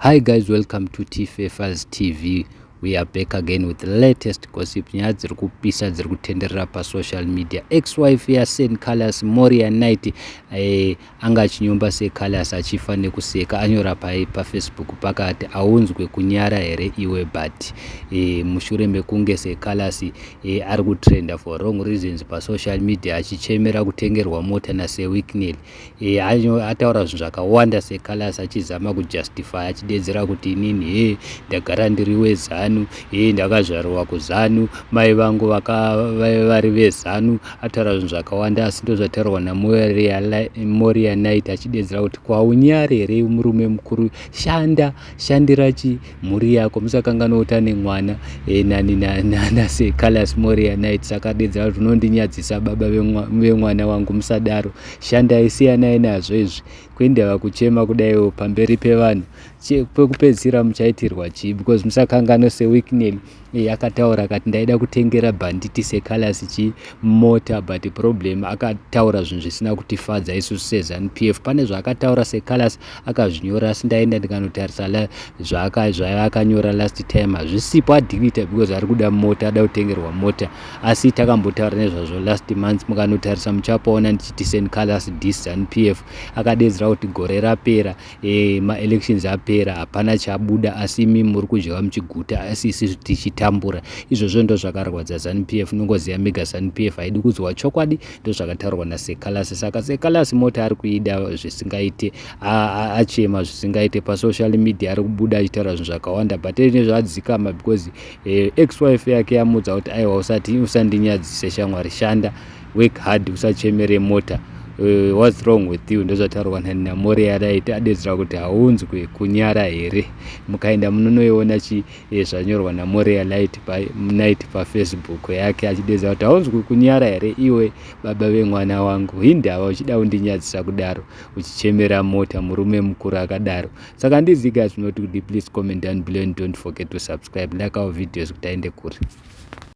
Hi guys, welcome to TFFers TV. We are back again with the latest gossip. Nyaya dziri kupisa dziri kutenderera pasocial media. Ex-wife yaSean Callas, Moria Knight, anga achinyomba Seh Callas achifa nekuseka. Anyora pai paFacebook pakati, "Aunzwe kunyara here iwe?" But mushure mekunge Seh Callas ari kutrenda for wrong reasons pasocial media achichemera kutengerwa mota naSir Wicknell, ataura zvinhu zvakawanda Seh Callas achizama kujustify, achidedzera kuti, "Inini he ndagara ndiri weZANU, he ndakazvarwa kuZANU, mai vangu vari veZANU." Ataura zvinhu zvakawanda, asi ndo zvataurwa naMoria Knight achidedzera kuti, "Kwaunyari here murume mukuru? Shanda, shandira chi mhuri yako." Musakanganwa kuti ane mwana nani naSeh Callas, Moria Knight. Saka adedzera kuti, "Unondinyadzisa, baba vemwana wangu, musadaro, shandai, siyanai nazvo izvi. Kuendava kuchema kudaiwo pamberi pevanhu, pekupedzisira muchaitirwa chii?" Because musakanganwa, Sir Wicknell akataura akati, "Ndaida kutengera bhanditi Seh Callas chi mota, but problem akataura zvinhu zvisina kutifadza isusu seZANU PF." Pane zvaakataura Seh Callas akazvinyora, asi ndaenda ndikanotarisa zvaakanyora last time, hazvisipo, adelete because ari kuda mota, ada kutengerwa mota. Asi takambotaura nezvazvo last month, mukanotarisa muchapaona ndichiti Sean Callas diss ZANU PF. Akadedzera kuti gore rapera, maelections apera, hapana chabuda, asi imi muri kudya muchiguta, asi isusu tichitambura. Izvozvo ndo zvakarwadza ZANU PF. Nongoziva mega, ZANU PF haidi kuzwa chokwadi. Ndo zvakataurwa naSeh Callas. Saka Seh Callas mota ari kuida zvisingaite, achema zvisingaite pasocial media, ari kubuda achitaura zvinhu zvakawanda, but ine zvadzikama because ex wife yake yamudza kuti, "Aiwa, usati usandinyadzise shamwari, shanda, work hard, usachemere mota. What's wrong with you?" Ndozvataurwa naMoria Knight, adedzera kuti, "Haunzwe kunyara here?" Mukaenda munonoiona chi zvanyorwa naMoria Knight paFacebook yake, achidedzera kuti, "Haunzwi kunyara here iwe, baba vemwana wangu? Hindava uchida kundinyadzisa kudaro, uchichemera mota, murume mukuru akadaro?" Saka ndizika zvinoti kuti, please comment down below and don't forget to subscribe, like our videos kuti aende kure.